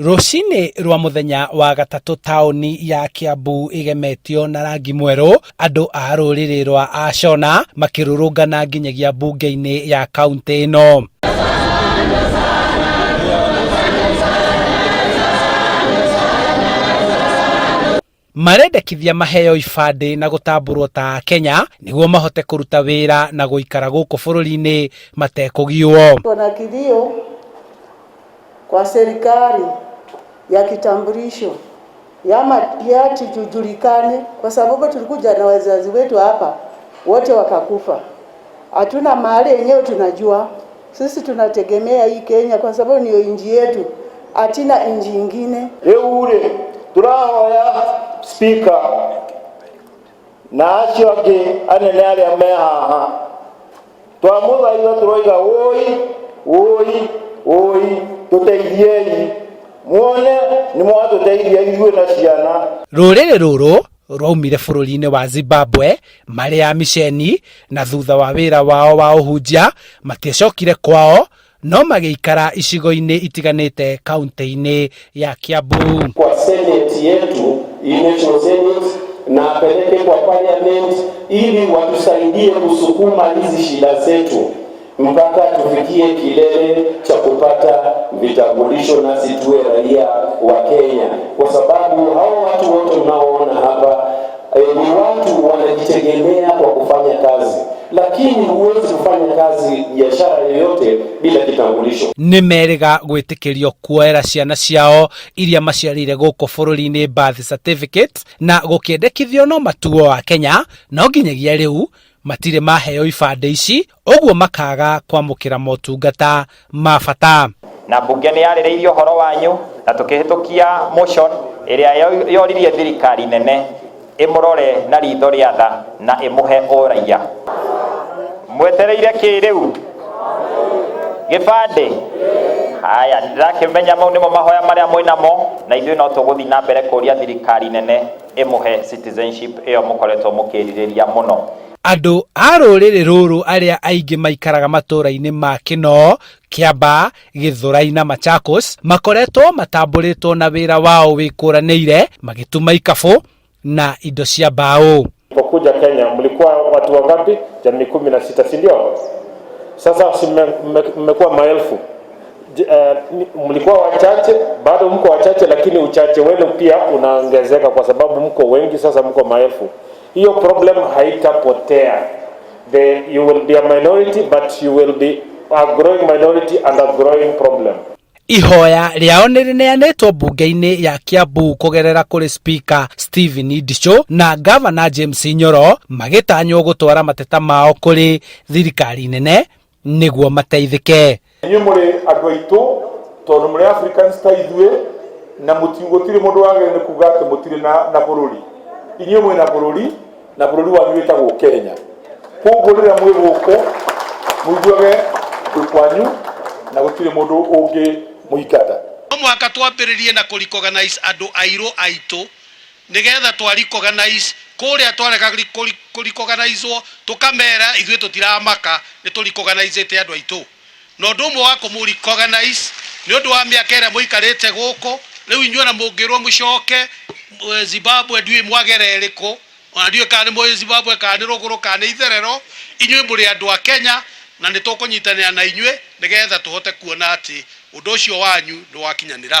Rũcinĩ rwa mũthenya wa gatatũ taũni ya Kiambu ĩgemetio na rangi mwerũ, andũ a rũrĩrĩ rwa Ashona makĩrũrũngana nginyagia mbunge-inĩ ya kauntĩ ĩno. Marendekithia maheo ibandĩ na gũtambũrwo ta Akenya nĩguo mahote kũruta wĩra na gũikara gũkũ bũrũri-inĩ matekũgiwo. Kuna kilio kwa serikali ya kitambulisho yama yati tujulikane, kwa sababu tulikuja na wazazi wetu hapa wote wakakufa. Hatuna mahali yenyewe tunajua. Sisi tunategemea hii Kenya kwa sababu niyo nchi yetu, hatina nchi ingine. Rĩu rĩ tũrahoya speaker na acio angĩ anene arĩa me haha, twamũthaitha, tũroiga wũi wũi wũi, tũteithiei muone nĩ mwatũteithia ithuĩ na ciana. Rũrĩrĩ rũrũ rwaumire bũrũri-inĩ wa Zimbabwe marĩ a miceni, na thutha wa wĩra wao wa ũhunjia matiacokire kwao no magĩikara icigo-inĩ itiganĩte kaunti-inĩ ya Kiambu. Kwa senate yetu, hii National Senate, na apeleke kwa parliament ili watusaidie kusukuma hizi shida zetu mpaka tufikie kilele cha kupata vitambulisho nasi tuwe raia wa Kenya, kwa sababu hao watu wote mnaoona hapa ni watu wanajitegemea kwa kufanya kazi, lakini huwezi kufanya kazi biashara yoyote bila kitambulisho. Nĩ merĩga gwĩtĩkĩrio kuoera ciana ciao iria maciarĩire gũkũ bũrũri-inĩ birth certificate na gũkĩendekithio no matuo wa Kenya, no nginyagia rĩu matirĩ maheo ibandĩ ici, ũguo makaga kwamũkĩra motungata ma bata. Na mbunge nĩ yarĩrĩirie ũhoro wanyu na tũkĩhĩtũkia motion ĩrĩa yoririe thirikari nene ĩmũrore na ritho rĩa tha na ĩmũhe ũraiya. Mwetereire kĩ rĩu? Gĩbandĩ? Haya, ndĩrakĩmenya mau nĩmo mahoya marĩa mwĩnamo, na ithuĩ no tũgũthiĩ na mbere kũria thirikari nene ĩmũhe citizenship ĩyo mũkoretwo mũkĩrirĩria mũno. Andũ a rũrĩrĩ rũrũ arĩa aingĩ maikaraga matũũra-inĩ ma Kinoo, Kiambaa, Githurai na Machakos makoretwo matambũrĩtwo na wĩra wao wĩkũranĩire magĩtuma ikabũ na indo cia mbaũ. Mlipokuja Kenya mlikuwa watu wangapi? Jamii 16, si ndio? Sasa si mmekuwa maelfu. Mlikuwa wachache, bado mko wachache, lakini uchache wenu pia unaongezeka kwa sababu mko wengi sasa, mko maelfu. Hiyo problem haitapotea. You will be a minority, but you will be a growing minority and a growing problem. Ihoya rĩao nĩ rĩneanĩtwo mbunge-inĩ ya Kiambu kũgerera kũrĩ Speaker Stephen Ndichu na Gavana James Nyoro, magĩtanywo gũtwara mateta mao kũrĩ thirikari nene nĩguo mateithĩke. Inyuĩ mũrĩ andũ aitũ tondũ mũrĩ Africans ta ithuĩ, na gũtirĩ mũndũ wagĩrĩire nĩ kuga atĩ mũtirĩ na bũrũri. Inyuĩ mwĩna bũrũri na bũrũri wanyu wĩtagwo Kenya. Koguo rĩrĩa mwĩ gũkũ mũiguage kwĩ kwanyu na gũtirĩ mũndũ ũngĩ mũingata. No mũhaka twambĩrĩrie na kũ-recognize andũ airũ aitũ, nĩgetha twa recognize kũrĩa twarega kũ-recognizewo, tũkamera ithuĩ tũtiramaka nĩ tũ-recognizĩte andũ aitũ. Na ũndũ ũmwe wa kũmũ recognize nĩ ũndũ wa mĩaka ĩrĩa mũikarĩte gũkũ rĩu, inyuĩ ona mũngĩrwo mũcoke Zimbabwe, ndiũĩ mwagera ĩrĩkũ, ona ndiũĩ kana nĩ mũĩ Zimbabwe kana nĩ rũgũrũ kana nĩ itherero, inyuĩ mũrĩ andũ a Kenya na nĩ tũkũnyitanĩra na inyuĩ nĩgetha tũhote kuona atĩ ũndũ ũcio wanyu nĩ wakinyanĩra.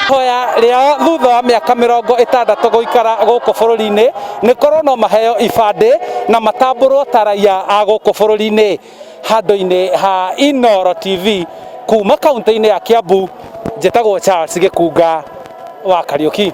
Hoya rĩao thutha wa mĩaka 60 gũikara gũkũ bũrũri-inĩ nĩ korwo no maheo ibandĩ na matambũrwo ta raia a gũkũ bũrũri-inĩ. Handũ-inĩ ha Inooro TV kuma kaunti-inĩ ya Kiambu, njĩtagwo Charles Gĩkunga wa Kariũki.